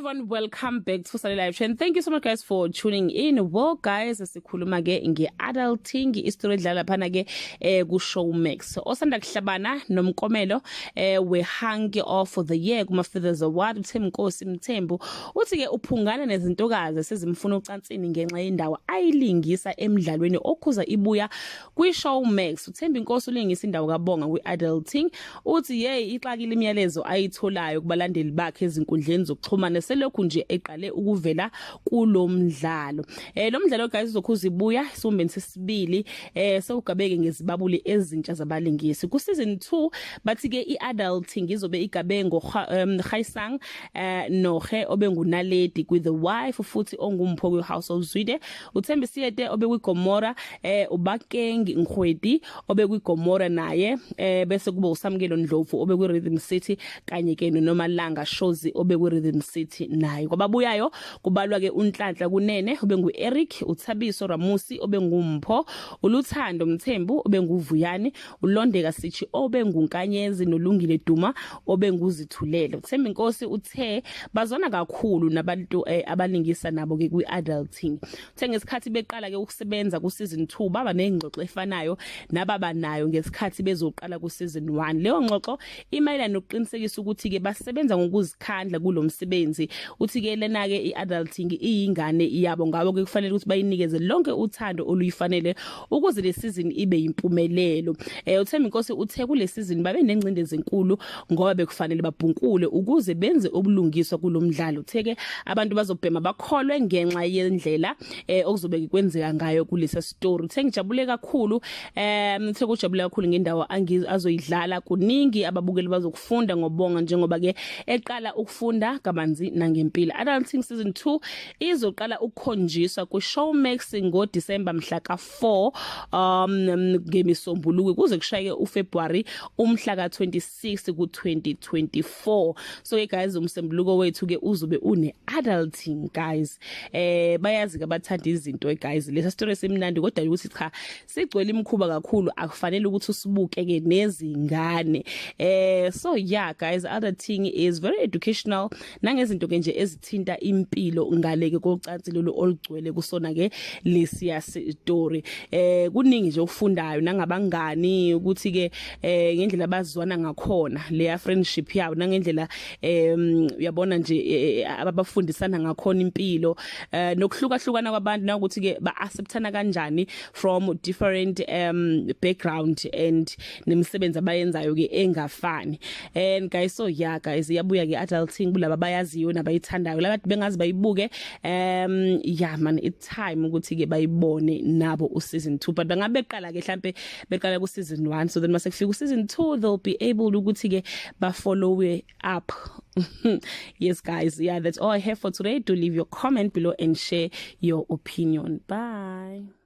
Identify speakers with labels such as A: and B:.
A: Everyone, welcome back to Sunday Live Show and thank you so much, guys, for tuning in. Well guys, sikhuluma ke ngeadulting, istory edlala laphana ke ku Showmax. Osanda kuhlabana nomkomelo we Hunk of the Year kuma Feathers Award, uThembinkosi Mthembu, uthi ke uphungana nezintokazi sezimfuna ucansini ngenxa yendawo ayilingisa emidlalweni okhuza ibuya kwi Showmax. uThembinkosi ulingisa indawo kaBonga kwi Adulting. Uthi hey, ixakile imiyalezo ayitholayo kubalandeli bakhe ezinkundleni zokuxhumana selokhu nje eqale ukuvela kulomdlalo. Lo mdlalo, guys, uzokhuza ibuya isiwombeni sesibili sewugabeke ngezibabuli ezintsha zabalingisi ku season 2. Bathi ke iadulting izobe igabe ngo Gaisang Nohe obengunaledi kwi The Wife futhi ongumpho kwi House of Zwide, uThembi Siyete obekwi Gomora, uBakeng Ngwedi obekwi Gomora naye, bese kuba uSamkelo Ndlovu obekwi Rhythm City, kanye ke noNomalanga Shozi obekwi Rhythm City naye. Kwababuyayo kubalwa ke uNhlanhla Kunene obengu Eric, uThabiso Ramusi obengumpho, uLuthando Mthembu obenguvuyani, uLondeka Sichi obengunkanyezi noLungile Duma obenguzithulele. uThembinkosi uthe bazona kakhulu nabantu abalingisa nabo ke kwi-adulting. Uthe ngesikhathi beqala ke ukusebenza ku season 2 baba nengxoxo efanayo nababa nayo ngesikhathi bezoqala ku season 1. Leyo ngxoxo imayelana nokuqinisekisa ukuthi ke basebenza ngokuzikhandla kulomsebenzi. Uthi ke lena ke iadulting iyingane yabo, ngabo ke kufanele ukuthi bayinikeze lonke uthando oluyifanele ukuze le season ibe impumelelo. UThembinkosi uthe kule season babe nengcindezi enkulu ngoba bekufanele babhunkule ukuze benze ubulungiswa kulomdlalo. Uthe ke abantu bazobhema bakholwe ngenxa yendlela okuzobe kwenzeka ngayo kulesa story. Uthe ngijabule kakhulu, uthe kujabule kakhulu ngendawo azoyidlala. Kuningi ababukeli bazokufunda ngobonga njengoba ke eqala ukufunda kabanzi nangempilo. Adulting season 2 izoqala ukukhonjiswa ku Showmax ngoDecember mhla ka4 ngemisombuluko kuze kushayeke uFebruary umhla ka26 ku2024. So ke guys, umsembuluko wethu ke uzobe une adulting, guys. Bayazi ke abathanda izinto, guys, lesa story simnandi, kodwa ukuthi cha, sigcwele imikhuba kakhulu, akufanele ukuthi usibuke ke nezingane. So yeah guys, adulting is very educational nangezinto ke nje ezithinta impilo ngaleke kocansi lolu olugcwele kusona ke lesiya story. Kuningi nje okufundayo nangabangani, ukuthi ke ngendlela abazwana ngakhona, leya friendship yabo, nangendlela uyabona nje abafundisana ngakhona impilo nokuhlukahlukana kwabantu, nakuthi ke ba acceptana kanjani from different background and nemisebenzi abayenzayo ke engafani. And guys, so yeah guys, iyabuya ke adulting kulaba bayaziyo nabayithandayo, laba bengazi bayibuke. Yeah man, it's time ukuthi ke bayibone nabo u season 2, but bangabe beqala ke mhlambe beqala ku season 1, so then mase kufika u season 2 they'll be able ukuthi ke ba follow up. Yes guys, yeah, that's all I have for today. Do leave your comment below and share your opinion. Bye.